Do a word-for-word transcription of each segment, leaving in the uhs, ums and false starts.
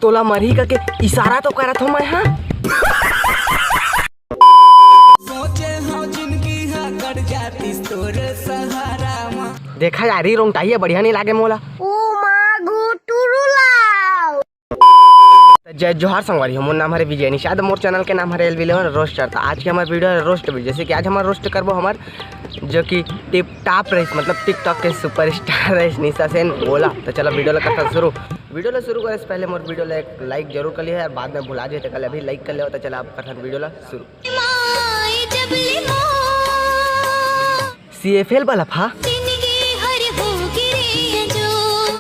तोला मरही कके इशारा तो करत हो मैं, हाँ? सोचे हव जिनगी हा कट जातिस तोर सहारा मा। देखा यार, ये रोंगटाइया बढ़िया नहीं लागे मोला। ओ माँ गो टुरुलाव। त जय जोहार संगवारी हो, मोर नाम हरे विजय निषाद, मोर चैनल के नाम हरे एलबी इलेवन रोस्टर। त आज के हमार वीडियो है रोस्ट वीडियो, जैसे कि आज हमार रोस्ट करबो हमार जो कि टिप टॉप रहिस, मतलब TikTok के सुपरस्टार रहिस निशा सेन ओला। त चलो वीडियो ला करथन शुरू। वीडियो ला शुरू करे से पहले मोर वीडियो ला एक लाइक जरूर कर लिया यार, बाद में भुला जाए, त कल अभी लाइक कर लिया। त चला अब करथन वीडियो ला शुरू। सीएफएल वाला फा।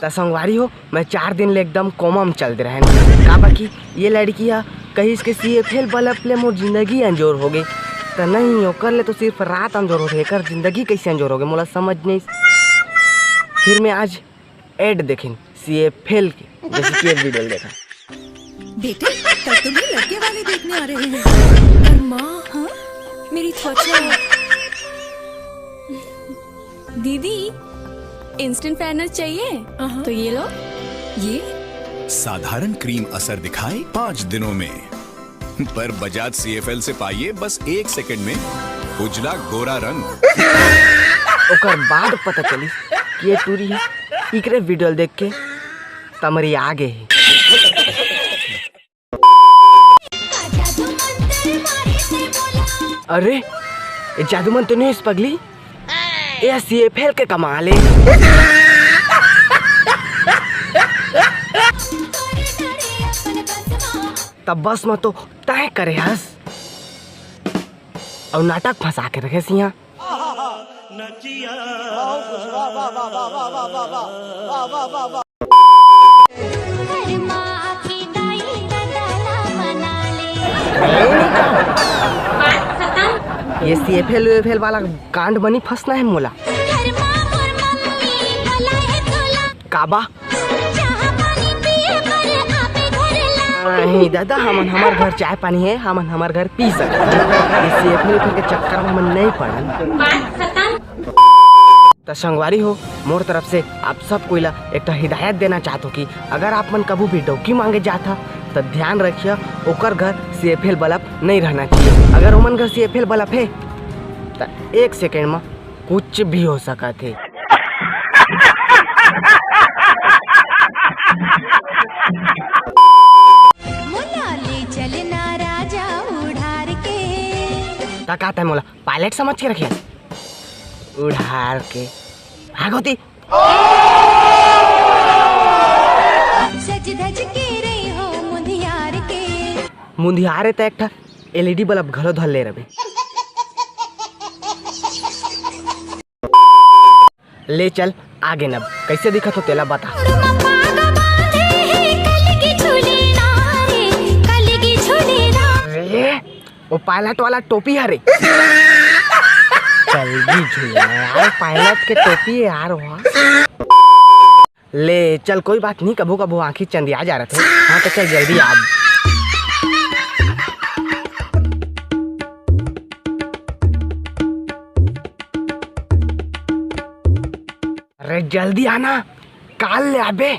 त संगवारी हो, मैं चार दिन ले एकदम कोमा में चल दे रहेन। काबर कि ये लड़की हा कहिस के सीएफएल बल्ब ले मोर जिंदगी अंजोर हो गई। त नहीं, ओकर ले तो सिर्फ रात अंजोर होथे, एकर जिंदगी कैसे अंजोर हो गई मोला समझ नहीं। फिर मैं आज एड देखिन सीएफएल के, जैसे कि ये वीडियो देखा। बेटे, कल तुम्हें लड़के वाले देखने आ रहे हैं। पर माँ, हाँ? मेरी त्वचा। दीदी, इंस्टेंट फेयरनेस चाहिए? हाँ। तो ये लो। ये? साधारण क्रीम असर दिखाए पाँच दिनों में, पर बजाज सीएफएल से पाइए बस एक सेकंड में उजला गोरा रंग। ओकर बाद पता चली कि ये टूरी है, इकरे वीडियो देख के तमरी आगे ही। अरे, ये जादू मन तो नहीं इस पगली? ये सीएफएल के कमाल है। तब बस में तो तय करे हस और नाटक फंसा के रखे सिया। ये सीएफएल वेफएल वाला कांड बनी फंसना है मोला। काबा? नहीं दादा, हमन हमर घर चाय पानी है, हमन हमर घर पी सकत। ये सीएफएल के चक्कर में हमन नहीं पड़न। त संगवारी हो, मोर तरफ से आप सब कोई ला एक ठा हिदायत देना चाहत हो कि अगर आप मन कभू भी डौकी मांगे जात हा, त ध्यान रखिया, ओकर घर सीएफएल बल्ब नहीं रहना चाहिए। अगर ओमन घर सीएफएल बल्ब है, त एक सेकंड में कुछ भी हो सकत है। मोला ले चलना राजा उड़ार के। त का तय मोला पायलट समझ के रखे? उड़ार के भाग होती। सज धज के रही हो मुंधियार के। मुंधियारे त एक ठा एलईडी बल्ब घलो धर ले रबे। ले चल आगे नब, कैसे दिखत हो तेला बता। ए, वो पायलट वाला टोपी हरे। कलगी झूले यार, पायलट के टोपी है यार वहाँ। ले चल, कोई बात नहीं, कभू कभू आँखी चंदिया जा रथे। हाँ तो चल जल्दी आ। अरे जल्दी आना, काल ले आबे।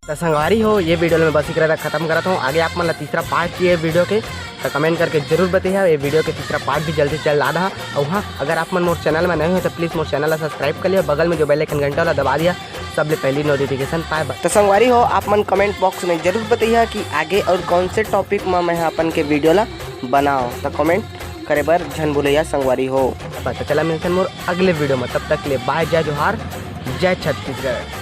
त संगवारी हो, ये वीडियो में बस इकरे तक खत्म करत हूँ। आगे आप मन ला तीसरा पार्ट चाहिए वीडियो के, त कमेंट करके जरूर बताइए। ये वीडियो के तीसरा पार्ट भी जल्दी जल्द आ रहा। और हाँ, अगर आप मन मोर चैनल में नए हो तो प्लीज मोर चैनल ला सब्सक्राइब कर लिया, बगल में जो बेल आइकन घंटा वाला दबा दिया, सबले पहली नोटिफिकेशन पाए बर। त संगवारी हो, आप मन कमेंट बॉक्स में जरूर बताइए कि आगे और कौन से टॉपिक में मैं अपन के वीडियो ला बनाओ। त कमेंट करे बर झन भूलैया संगवारी हो। बस, त चला मिलथन मोर अगले वीडियो में, तब तक के लिए बाय, जय जोहार, जय छत्तीसगढ़।